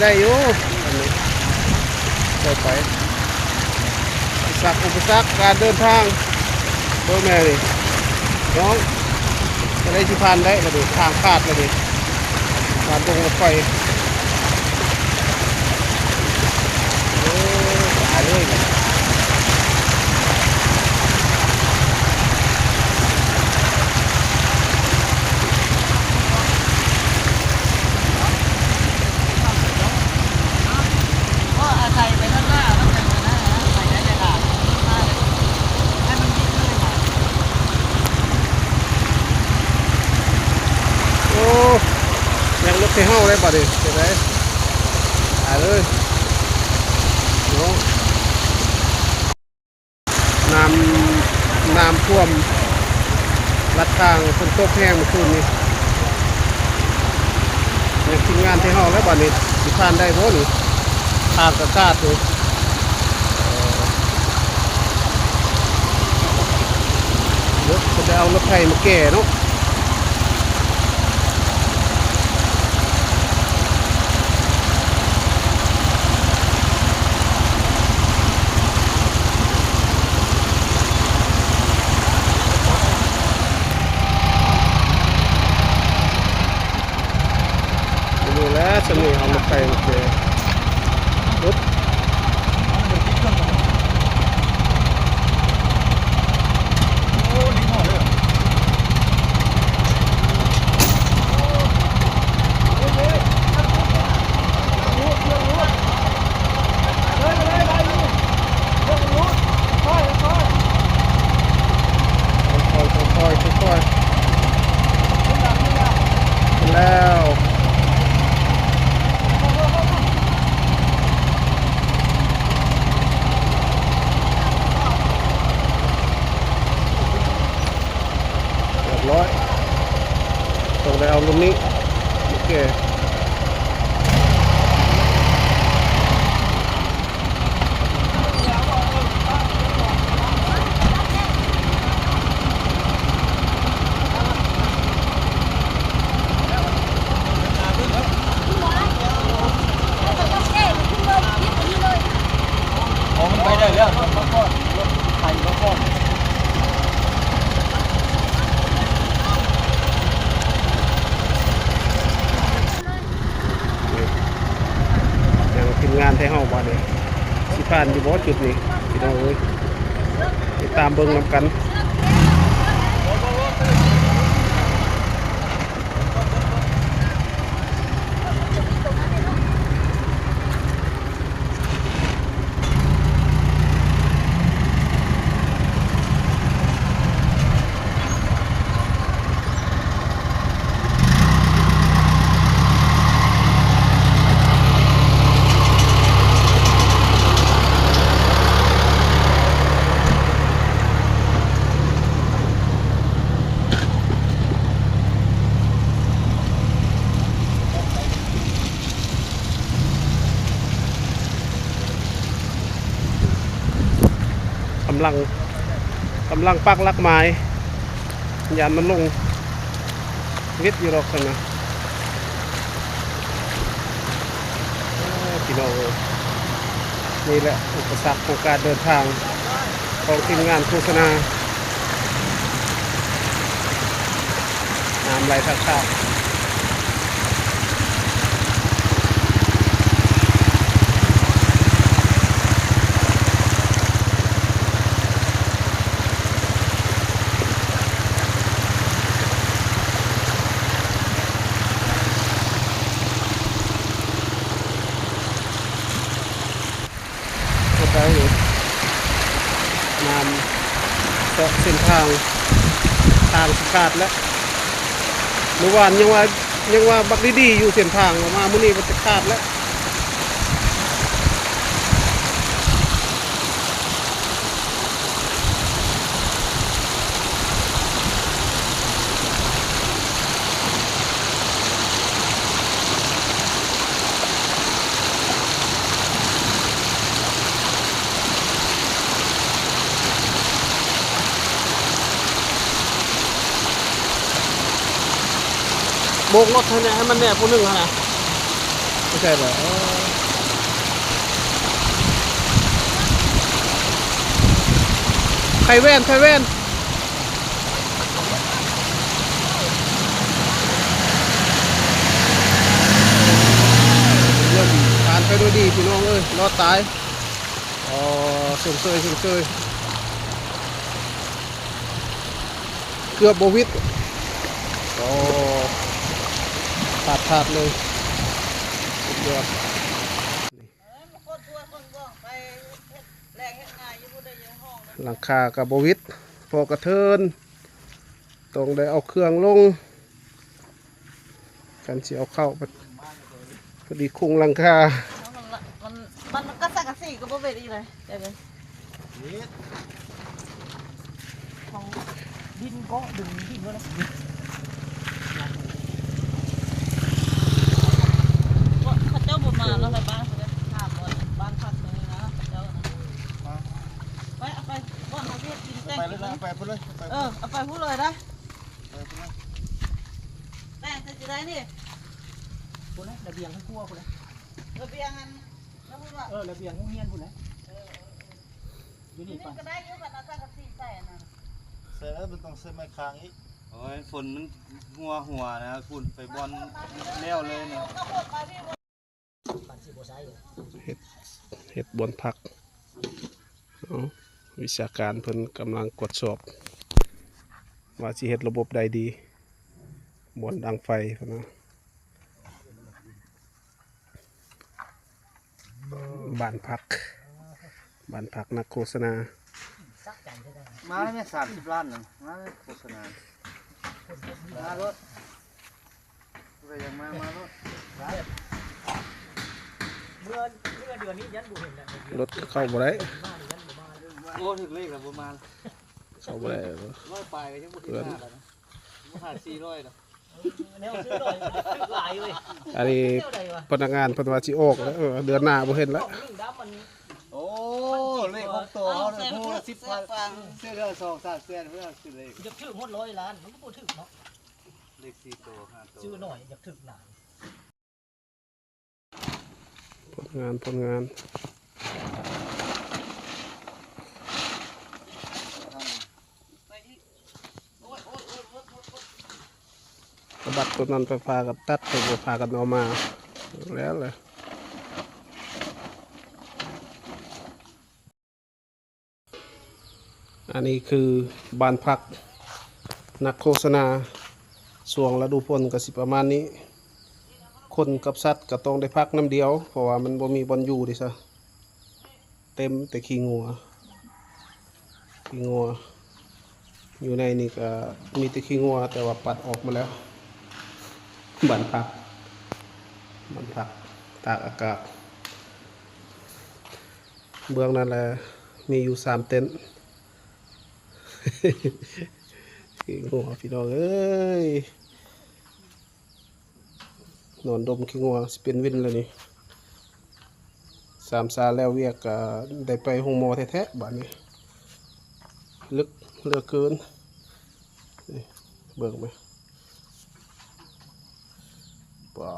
ໄດ້ຢູ່ ອັນນີ້ ໄດ້ໄປ. ອຸປະສັກ ອຸປະສັກການເດີນທາງ ເບິ່ງແນ່ນີ້ ນ້ອງ ຈະໄດ້ຊິຜ່ານໄດ້ບັດນີ້ ທາງຂາດແລ້ວນີ້ ຜ່ານດົງລົດໄຟ. ໂອ້ ຕາຍເລີຍ. ໂອ້ ຍັງລົດໃຫ້ເຮົາໄດ້ບາດນີ້ ເປັນໃດ ຕາຍເລີຍເນາະ. ນ້ຳ ນ້ຳຖ້ວມລັດທາງ ຝົນຕົກແຮງມື້ຄືນນີ້ ຍັງທີມງານແທ້ເຮົາແລ້ວບາດນີ້ ຊິຜ່ານໄດ້ບໍ່ນີ້ ທາງກະຂາດຢູ່. ເອີ ລົດ ເພິ່ນໄດ້ເອົາລົດໄຖມາແກ່ເນາະ. ບໍ່ຮູ້ແຫຼະ ຊ່ຳນີ້ເຮົາລົດໄຖມາແກ່ ຄ່ອຍໆ ຄ່ອຍໆ ຄ່ອຍໆ ຂຶ້ນແລ້ວ. ຮຽບຮ້ອຍ ຕ້ອງໄດ້ເອົາລຸ້ນນີ້ ໂອເຄ. ຍັງທີມງານໄທເຮົາບາດນີ້ ຊິຜ່ານຢູ່ບໍ່ຈຸດນີ້ ພີ່ນ້ອງເອີຍ ຕິດຕາມເບິ່ງນຳກັນ. ກຳລັງ ກຳລັງປັກຫຼັກໝາຍ ຢ້ານມັນຫຼົງເວັດຢູ່ດອກຊັ້ນນະ. ໂອ້ ພີ່ນ້ອງເອີຍ ນີ້ແຫຼະອຸປະສັກຂອງການເດີນທາງຂອງທີມງານໂຄສະນາ. ນ້ຳໄຫຼທັກໆ. ນ້ຳເຊາະເສັ້ນທາງ ທາງຊິຂາດແລ້ວ. ມື້ວານຍັງວ່າ ຍັງວ່າບັກດີໆຢູ່ເສັ້ນທາງ ມາມື້ນີ້ມັນຈະຂາດແລ້ວ. ໂບກລົດໃຫ້ແດ່ ໃຫ້ມັນແດ່ຜູ້ໜຶ່ງຫັ້ນນະ. ໃຊ່ບໍ່? ອໍ ໄຂ່ແວ່ນ ໄຂ່ແວ່ນ ເລີ່ມຜ່ານໄປດ້ວຍດີພີ່ນ້ອງເອີຍ ລອດຕາຍ. ອໍ ຊົມເຊີຍ ຊົມເຊີຍ ເກືອບບໍ່ຫວິດ. ອໍ ພາດ ພາດເລີຍ ສຸດຍອດ. ຫຼັງຄາກໍບໍ່ຫວິດ ພໍກະເທີນ ຕ້ອງໄດ້ເອົາເຄື່ອງລົງ. ຄັນຊິເອົາເຂົ້າ ພໍດີຄຸງຫຼັງຄາ ມັນ ມັນ ມັນກະສັງກະສີກໍບໍ່ເປັນອີກເລີຍ ແບບນີ້ ຂອງດິນກໍດຶງດິນແລ້ວນະ ເຂົາເຈົ້າບໍ່ມາເນາະ ໄປບ້ານເຂົາເຈົ້າ ຖາມວ່າບ້ານພັກນີ້ນະ ເຂົາເຈົ້ານະ ໄປ ເອົາໄປ ບ່ອນເຮົາເຮັດກິນແຕ່ງ ໄປເລີຍນະ ໄປພຸ້ນເລີຍ ໄປ ເອີ ເອົາໄປພຸ້ນເລີຍນະ. ໄປ ໄປ ໄປ ແຕ່ງ ແຕ່ງຊິໄດ້ນີ້ ພຸ້ນນະ ລະບຽງເຮືອນຄົວພຸ້ນນະ ລະບຽງອັນ ລະບຽງ ເອີ ລະບຽງໂຮງຮຽນພຸ້ນນະ ເອີ ເອີ ຢູ່ນີ້ ນີ້ກໍໄດ້ຢູ່ ຄັນເອົາສັງກະສີໃສ່ອັນນັ້ນ ໃສ່ແລ້ວມັນຕ້ອງໃສ່ໄມ້ຄ້າງອີກ ໂອ້ຍ ຝົນມັນຫົວໆ ນະ ພຸ້ນໄປບ່ອນແລ້ວເລີຍນີ້. ເຮັດ ເຮັດບ່ອນພັກ ເອົາ ວິຊາການເພິ່ນກຳລັງກວດສອບວ່າຊິເຮັດລະບົບໃດດີ ບ່ອນດັງໄຟເພິ່ນວ່າ ບ້ານພັກ ບ້ານພັກນັກໂຄສະນາ. ມາແມ່ນສາມສິບລ້ານນະ ມາໂຄສະນາ ມາໂລດ. ຜູ້ໃດຢາກມາ ມາໂລດ ເມື່ອ ເມື່ອເດືອນນີ້ຍັງບໍ່ເຫັນແຫຼະ ລົດເຂົ້າບໍ່ໄດ້ ໂອ້ ຖືກເລກແລ້ວບໍ່ມາ ເຂົ້າບໍ່ໄດ້ ຮ້ອຍປາຍກໍຍັງບໍ່ເຫັນໜ້າແລ້ວນະ ບໍ່ຫາສີ່ຮ້ອຍດອກ ແນວຊື້ໜ້ອຍຖືກຫຼາຍເວີຍ ອັນນີ້ ແນວໃດວະ ພະນັກງານເພິ່ນວ່າຊິອອກແລ້ວ ເອີ ເດືອນໜ້າບໍ່ເຫັນແລ້ວ ໂອ້ ເລກຂອງໂຕເຮົານີ້ ຜູ້ລະສິບພັນ ຊື້ເທື່ອສອງສາມແສນ ເພິ່ນວ່າຊື້ເລກ ຢາກຖືກຮອດຮ້ອຍລ້ານ ມັນກໍບໍ່ຖືກເນາະ. ເລກສີ່ໂຕຫ້າໂຕ ຊື້ໜ້ອຍຢາກຖືກຫຼາຍ ຜົນງານ ຜົນງານ ສະບັດຕົ້ນນັ້ນໄປ ພາກັນຕັດ ໄປ ພາກັນເອົາມາ ແລ້ວແຫຼະ. ອັນນີ້ຄືບ້ານພັກນັກໂຄສະນາ ຊ່ວງລະດູຝົນກໍຊິປະມານນີ້ ຄົນກັບສັດກໍຕ້ອງໄດ້ພັກນຳດຽວ ເພາະວ່າມັນບໍ່ມີບ່ອນຢູ່ເດ້ຊະ ເຕັມແຕ່ຂີ້ງົວ ຂີ້ງົວ ຢູ່ໃນນີ້ກໍມີແຕ່ຂີ້ງົວ ແຕ່ວ່າປັດອອກໝົດແລ້ວ ບ້ານພັກ ບ້ານພັກຕາກອາກາດ. ເບື້ອງນັ້ນແຫຼະ ມີຢູ່ສາມເຕັນ ຂີ້ງົວ ພີ່ນ້ອງເອີຍ ນອນດົມຂີ້ງົວ ຊິເປັນວິນແລ້ວນີ້ ສາມຊາແລ້ວວຽກ ກະໄດ້ໄປໂຮງໝໍແທ້ໆ ບາດນີ້ ເລິກເຫຼືອເກີນ ນີ້ ເບິ່ງໄປ ປາ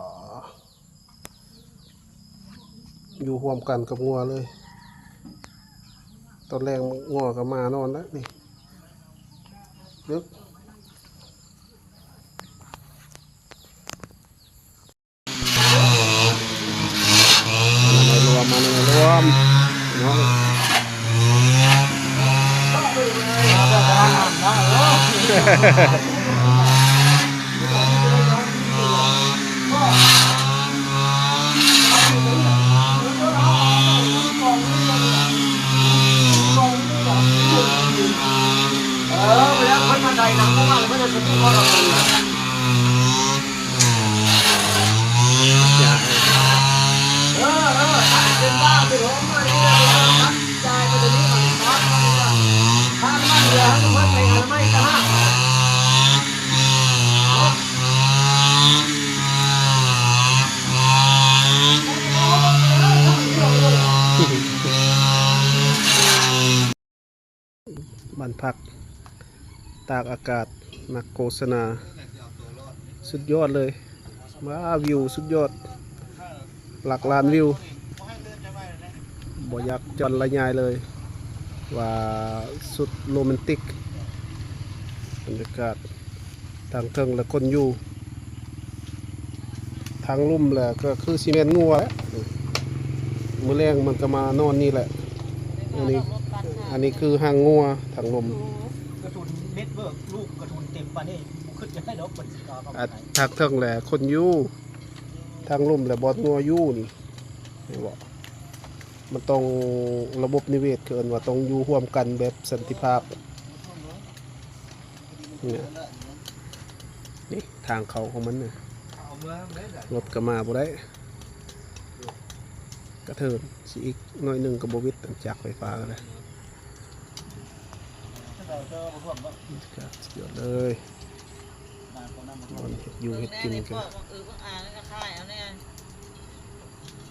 ຢູ່ຮ່ວມກັນກັບງົວເລີຍ ຕອນແລງງົວກໍມານອນແລ້ວນີ້ ເລິກ. ມາໃນລວມ ມາໃນລວມ ພີ່ນ້ອງ ເອີ ໄປແລ້ວ ເພິ່ນມາໄດ້ນຳ ເພິ່ນມາແລ້ວ ເພິ່ນຈະມີບໍ່ ບ້ານພັກຕາກອາກາດ ນັກໂຄສະນາ ສຸດຍອດເລີຍ ວ້າ ວິວສຸດຍອດ ຫຼັກລ້ານວິວ. ບໍ່ຢາກຈອນລະຍາຍເລີຍ ວ່າສຸດໂຣແມນຕິກ ບັນຍາກາດ. ທາງເທິງລະຄົນຢູ່ ທາງລຸ່ມລະກະຄືຊິແມ່ນງົວແຫຼະ. ມື້ແລງມັນກະມານອນນີ້ແຫຼະ. ອັນນີ້ ອັນນີ້ຄືຮ່າງງົວທາງລຸ່ມ. ກະທຸນເນັດເວີກ ລູກກະທຸນເຕັມປານນີ້ ບໍ່ຄິດຈະໄດ້ດອກເພິ່ນຊິກາເຂົ້າໄປ. ທາງເທິງແຫຼະຄົນຢູ່ ທາງລຸ່ມແຫຼະບ່ອນງົວຢູ່ນີ້. ເຫັນບໍ່? ມັນຕ້ອງ ລະບົບນິເວດ ເຂົາເອີ້ນວ່າຕ້ອງຢູ່ຮ່ວມກັນແບບສັນຕິພາບ. ນີ້ ນີ້ທາງເຂົ້າຂອງມັນນະ ລົດກະມາບໍ່ໄດ້. ກະເທີນຊິອີກໜ້ອຍໜຶ່ງກະບໍ່ຫວິດ ອັນຈັກໄຟຟ້າກະໄດ້. ສຸດຍອດເລີຍ ບ່ອນເຮັດຢູ່ເຮັດກິນກະ ເອີ ບາງອາກະຂາຍເອົາແນ່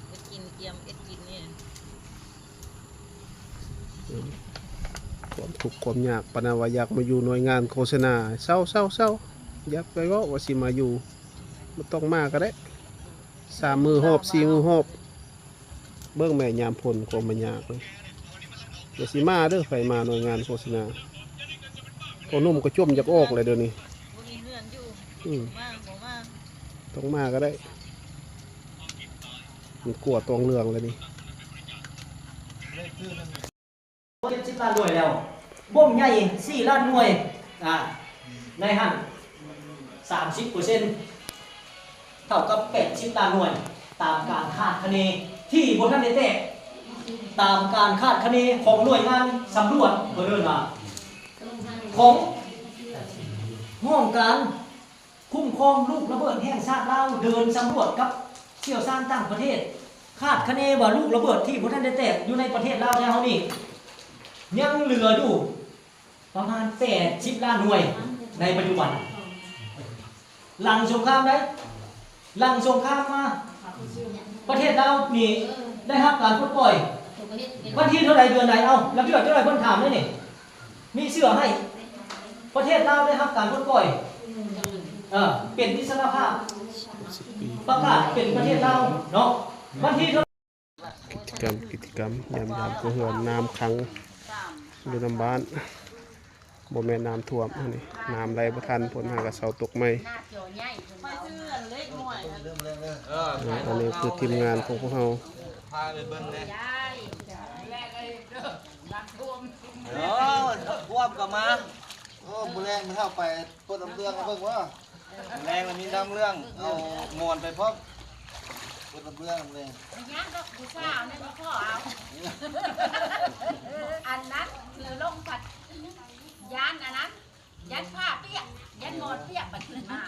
ເຮັດກິນ ກຽມເຮັດກິນນີ້. ຄວາມທຸກຄວາມຍາກ ປານນັ້ນວ່າຢາກມາຢູ່ໜ່ວຍງານໂຄສະນາ. ເຊົາໆໆ ຢ່າໄປເວົ້າວ່າຊິມາຢູ່ ບໍ່ຕ້ອງມາກະໄດ້ ສາມມື້ຮອບ ສີ່ມື້ຮອບ. ເບິ່ງແມ້ຍາມຝົນຄວາມມາຍາກເລີຍ. ຢ່າຊິມາເດີ ໃຜມາໜ່ວຍງານໂຄສະນາ. ພວກໜຸ່ມກະຈົ່ມຢາກອອກແຫຼະດຽວນີ້. ບໍ່ມີເຮືອນຢູ່ ອືມ ມາບໍ່ມາ ຕ້ອງມາກະໄດ້. ມັນກົວຕອງເລື່ອງແລ້ວນີ້. ເຈັດສິບລ້ານໜ່ວຍແລ້ວ ບົ່ມໃຫຍ່ສີ່ລ້ານໜ່ວຍ ອາ ໃນຫັ້ນສາມສິບເປີເຊັນ ເທົ່າກັບແປດສິບລ້ານໜ່ວຍ ຕາມການຄາດຄະເນທີ່ບໍ່ທັນໄດ້ແຕກ ຕາມການຄາດຄະເນຂອງໜ່ວຍງານສຳຫຼວດ ເພິ່ນເອີ້ນວ່າ ຂອງຫ້ອງການ ຄຸ້ມຄອງລູກລະເບີດແຫ່ງຊາດລາວ ເດີນສຳຫຼວດກັບຊ່ຽວຊານຕ່າງປະເທດ ຄາດຄະເນວ່າລູກລະເບີດທີ່ບໍ່ທັນໄດ້ແຕກຢູ່ໃນປະເທດລາວແທ້ເຮົານີ້ ຍັງເຫຼືອຢູ່ປະມານແປດສິບລ້ານໜ່ວຍໃນປັດຈຸບັນ. ຫຼັງສົງຄາມໃດ໋ ຫຼັງສົງຄາມມາ ປະເທດລາວນີ້ໄດ້ຮັບການປົດປ່ອຍ ວັນທີເທົ່າໃດເດືອນໃດ? ເອົ້າ ລະບຽບເຈົ້າໜ້ອຍເພິ່ນຖາມເດ້ນີ້. ມີເຊື່ອໃຫ້ປະເທດລາວໄດ້ຮັບການປົດປ່ອຍ ເອີ ເປັນອິດສະລະພາບ ປະກາດເປັນປະເທດລາວເນາະ ວັນທີເທົ່າ ກິດຈະກຳ ກິດຈະກຳ ຍາມຢາມກະເຮືອນ ນ້ຳຂັງຢູ່ນຳບ້ານ ບໍ່ແມ່ນນ້ຳຖ້ວມ ອັນນີ້ນ້ຳໄຫຼບໍ່ທັນ ຝົນຫາກະເຊົາຕົກໃໝ່. ອັນນີ້ຄືທີມງານຂອງພວກເຮົາ ພາໄປເບິ່ງແດ່. ເອີ ຖ້ວມກະມາ. ໂອ້ ມື້ແລງແມ່ເຖົ້າໄປປົດນ້ຳເລື່ອງໃຫ້ເບິ່ງບໍ່? ມື້ແລງລະມີນ້ຳເລື່ອງ ເອົາໝອນໄປພ້ອມ ປົດນ້ຳເລື່ອງແລ້ວ. ບໍ່ຍາກດອກ ຜູ້ສາວນີ້ມາຂໍເອົາ ອັນນັ້ນຄືລົມພັດ ຢ້ານອັນນັ້ນ ຢ້ານຜ້າປຽກ ຢ້ານໝອນປຽກ ບັດຂຶ້ນມາ.